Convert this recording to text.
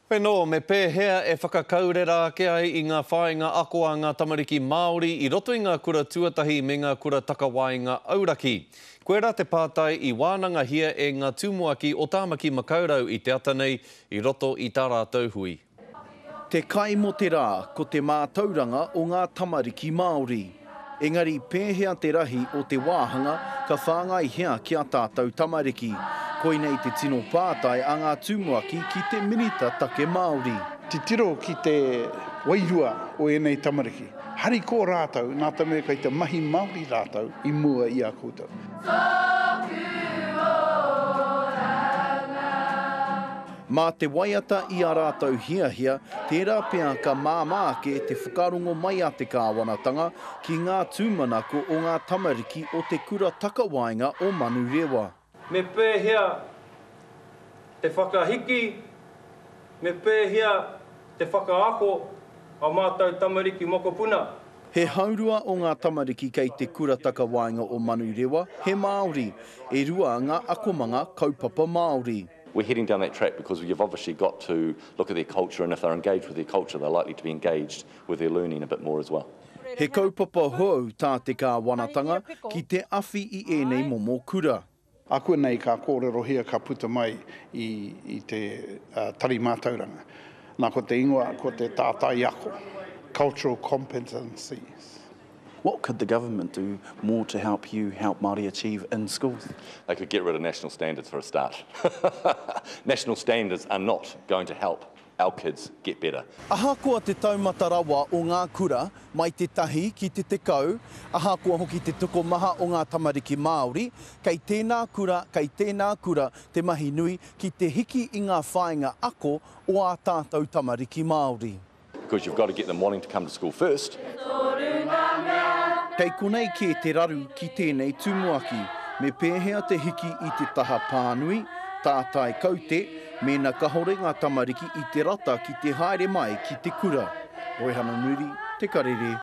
Whenua, me pēhea e whakakaurera ake ai i ngā whāinga ako a ngā tamariki Māori i roto i ngā kura tuatahi me ngā kura takawaenga auraki? Koirā te pātai i wānangahia e ngā tumuaki o Tāmaki Makaurau i te ata nei i roto i tā rātou hui. Te kai mō te rā, ko te mātauranga o ngā tamariki Māori. Engari pēhea te rahi o te wāhanga ka whāngaihia ki a tātou tamariki? Koinei te tino pātai a ngā tumuaki ki te Minita Take Māori. Titiro ki te wairua o ēnei tamariki. Harikoa rātou nā te mea kei te mahi Māori rātou i mua i a koutou. Tōku oranga. Mā te waiata i ā rātou hiahia, tērā pea ka māmā ake te whakarongo mai a te kāwanatanga ki ngā tūmanako o ngā tamariki o te kura takawaenga o Manurewa. Me pēhea te whakahiki, me pēhea te whakaako a mātou tamariki mokopuna? He haurua o ngā tamariki kei te kura takawaenga o Manurewa he Māori. E rua ngā akomanga kaupapa Māori. We're heading down that track because you've obviously got to look at their culture and if they're engaged with their culture they're likely to be engaged with their learning a bit more as well. He kaupapa hou tā te kāwanatanga ki te awhi i ēnei momo kura. Ākuanei ka kōrerohia ka puta mai i te Tari Mātauranga. Nā ko te ingoa ko te Tātai Ako, Cultural Competencies. What could the government do more to help you help Māori achieve in schools? They could get rid of national standards for a start. national standards are not going to help our kids get better. Ahakoa te taumata rawa o ngā kura, mai te tahi ki te tekau, ahakoa hoki te tokomaha o ngā tamariki Māori, kei tēnā kura, kei tēnā kura te mahi nui ki te hiki i ngā whāinga ako o ā tātou tamariki Māori. Because you've got to get them wanting to come to school first. Kei konei kē te raru ki tēnei tumuaki, me pēhea te hiki i te taha pānui, tātai kaute, mēnā kahore ngā tamariki i te rata ki te haere mai ki te kura. Roihana Nuri, Te Karere.